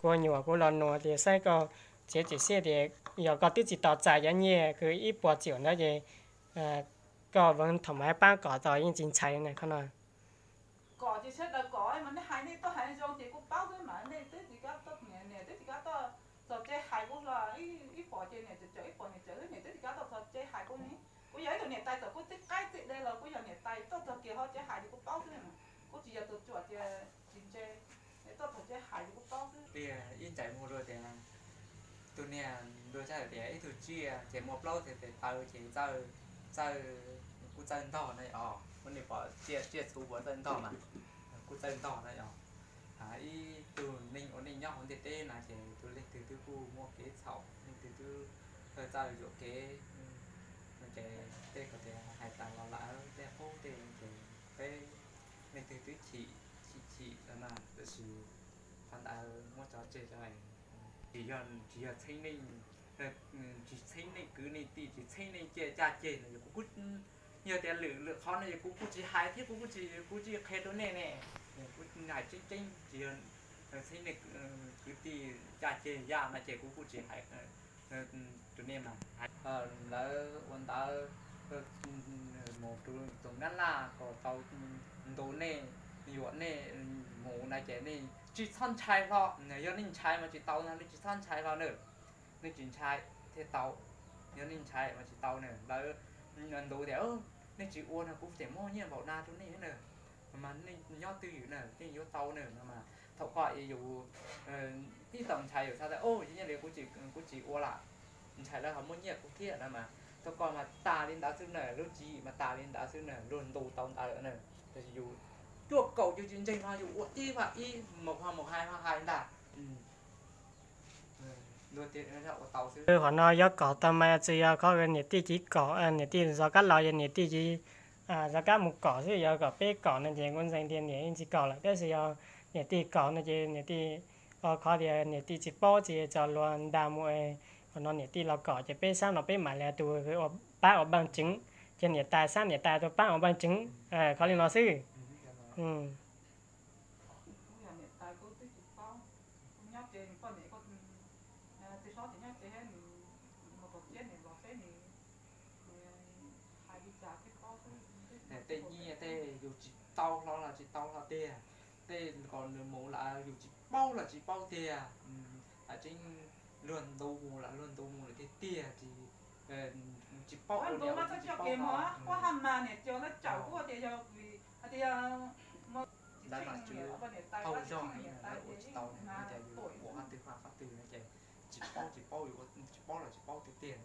Kuv nyuam kuv los nug tias saib koj txiav txim siab tias yog koj twb tsis tau txais cov nyiaj kws ib puas txhiab ntawd ces koj ua thaum mas pab kom tau yeej tsis ntshai na qhov no. Kom ces sawv daws kom mas nej hais nej tuaj hais zoo ces kuv paub xwb mas nej twb tsis kam tuaj, niam twb tsis kam tuaj txog tsev hais kuv hlo, ib pom ces niam tseem cawm ib pom niam cawm xwb, niam twb tsis kam tuaj txog tsev hais kuv ne. Kuv yog ib tug niam tais txawm kuv tib qaib txij dej los kuv yog niam tais tuaj txog kiag hauv tsev hais ces kuv paub xwb. Kuv tsis yog tus ruam tias tsis ntse, tuaj txog tsev hais ces kuv paub xwb. Tiag ib ncaim muag dua tias tus niag dua caj tias ib tug tsiaj ces muaj plaub txhais tes taw ces txawj, txawj, kuj txawj ntog na os, kuv nim pom tsiaj, tsiaj txhu puas txawj ntog mas, kuj txawj ntog na os. Ib tug neeg ua neej nyob hauv ntiaj teb na ces tus leej twg twb kuj muaj kev txhaum, leej twg twb txawj yuam kev. Ces tej ko tias hais tas los lawm tej qub tej ces peb leej twg twb chim, chim chim lawm na, tiam sis qhov ntawd muab tso tseg tso. Tsis yog, tsis yog txheeb neej, tsis txheeb neej kwv neej tij, tsis txheeb neej caj ceg no yog kuv kuj, yog tias lwm, lwm qhov no yog kuv kuj tsis hais thiab kuv kuj tsis, kuv tsis qhia rau nej ne. Kuv hais tseeb tseeb tsis yog txheeb neej kwv tij caj ceg yaj no ces kuv kuj tsis hais rau nej mas. Lawv ua ntawd mus rau tus Nyab Laj kom tau ntu nej, yuam nej mus na ces nej tsis txhob ntshai hlo. Yog nej ntshai mas tsis tau no, nej tsis txhob ntshai hlo na. Nej tsis ntshai thiaj tau, yog nej ntshai mas tsis tau na. Lawv ntu tias nej tsis ua no kuv tseem muab nyiaj npaum na rau nej na, mas nej nyob twj ywm na yeej yuav tau na no mas. Thaum koj yus tib tau ntshai yus xav tias o yog nyiaj li kuv tsis ua lawm, ntshai lawv ho muab nyiaj kuv thiab no mas. Thaum koj mas tas li ntawd xwb na, lub tswv yim mas tas li ntawd xwb na, luag ntu tau ntawd na. Tiam sis yus cuaj kaum yus tsis ntseeg no yus ua ib vaj ib, mus ho mus hais ho hais ntag. Ua tau xwb. Qhov no yuav kom tau mas tsis yog qhov niam tij tsis kom, niam tij zov kab los yog niam tij tsis zov kab mus kom xwb, yog kom peb kom no ces kuv ntseeg tias niam yeej tsis kom lawm, tab sis yog niam tij kom no ces niam tij, qhov tias niam tij tsis paub ces tso luag nta mus, qhov no niam tij los kom ces peb sab no peb mam li tus pab ua npaaj tseev, ces niam tais sab niam tais tus pab ua npaaj tseev, qhov li no xwb. Tej nyiaj tej yus tsis tau hlo los tsis tau hlo tiag, tej kom nws mus lawm yus tsis paub los tsis paub tiag. Tseeb, luag ntu mus lawm luag ntu mus lawm tiag tiag, tsis paub ua li tsis paub no. Lawv mas tseem hauj zog, lawv ua tsis tau, lawv ua tsis tau, cas yus ua qhov twg faj qhov twg no ces tsis paub, tsis paub, yus ua tsis paub los tsis paub tiag tiag.